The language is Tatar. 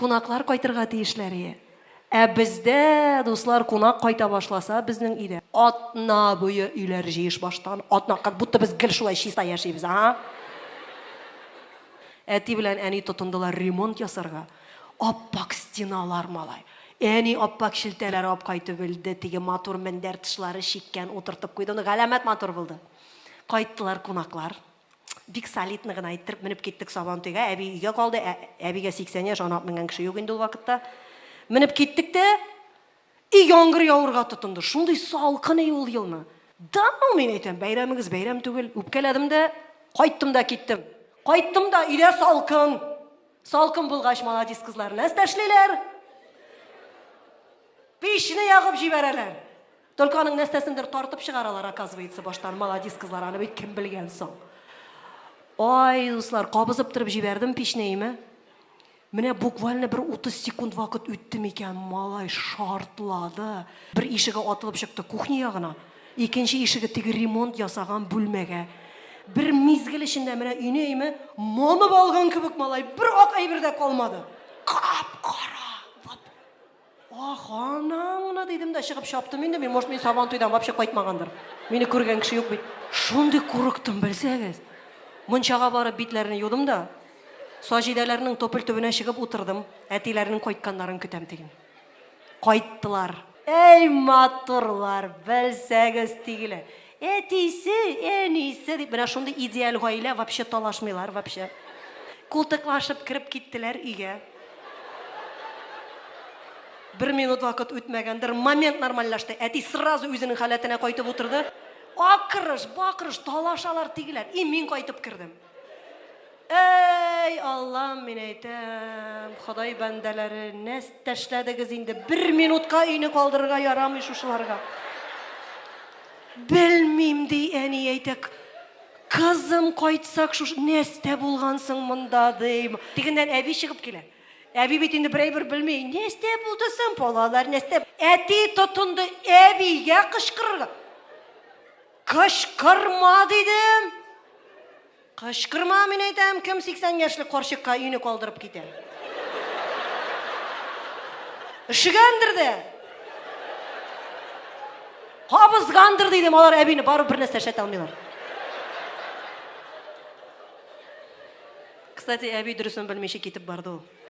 Кунаклар кайтырга тиешләр ие. Ә бездә, дуслар, кунак кайта башласа, безнең өйдә атна буе өйләр җыеш баштан, атна, как будто без гел шулай чиста яшибез, а? Әти белән әни тотындылар ремонт ясарга. Ап-ак стеналар, малай. Әни ап-ак челтәрләр алып кайтып элде, теге матур мендәр тышлары чиккән, утыртып куйды. Ну, галәмәт матур булды. Кайттылар кунаклар. Бик солидно гына иттереп менеп киттек Сабантуйга. Әби өйгә калды. Ә, әбигә 80 яшь, аны менгән кеше юк инде ул вакытта. Менеп киттек тә, и яңгыр явырга тотынды. Шундый салкын и ул елны. Да, ну, мин әйтәм, бәйрәмегез бәйрәм түгел. Үпкәләдем дә, кайттым да киттем. Кайттым да, өйдә салкын. Салкын булгач, маладис кызлар нәрсә эшлиләр? Пичне ягып җибәрәләр. Только аның нәрсәсендер тартып чыгаралар, оказывается, баштан. Маладис кызлар, аны бит кем белгән соң? Ай, дуслар, кабызып торып җибәрдем пичне, име? Менә буквально бер 30 секунд вакыт үтте микән, малай шартлады. Бер ишеге атылып чыкты кухня ягына, икенче ишеге теге ремонт ясаган бүлмәгә. Бер мизгел эчендә менә өйне өйме манып алган кебек малай, бер ак әйбер дә калмады. Кап-кара. Ах, анаңны дидем дә чыгып чаптым инде мин. Может, мин Сабантуйдан вообще кайтмагандыр. Мине күргән кеше юк бит. Шундый курыктым, белсәгез. Мунчага барып битләрне юдым да, Саҗидәләрнең тополь төбенә чыгып утырдым. Әтиләрнең кайтканнарын көтәм диген. Кайттылар. Әй, матурлар, белсәгез тигеле. Әтисе, әнисе дип, менә шундый идеаль гаилә, вообще талашмыйлар, вообще. Култыклашып кереп киттеләр өйгә. Бер минут вакыт үтмәгәндер, момент нормальләште. Әти сразу үзенең халәтенә кайтып утырды. Акырыш, бакырыш, талашалар тегеләр. И мин кайтып кердем. Әй, Аллам, мин әйтәм, Ходай бәндәләре, нәрсә эшләдегез инде? Бер минутка өйне калдырырга ярамый шушыларга. Белмим, ди әни әйтә. Кызым, кайтсак, шушы нәрсә булган соң монда, дим. Тегеннән әби чыгып килә. Әби бит инде бер әйбер белми. Нәрсә булды соң, балалар, нәрсә? Әти тотынды әбигә кычкырырга. Кычкырма, дидем. Кычкырма, мин әйтәм, кем 80 яшьлек карчыкка өйне калдырып китә? Өшегәндер дә. Кабызгандыр дидем, алар әбине барып бер нәрсә эшләтә алмыйлар. Кстати, әби дөресен белмичә китеп барды ул.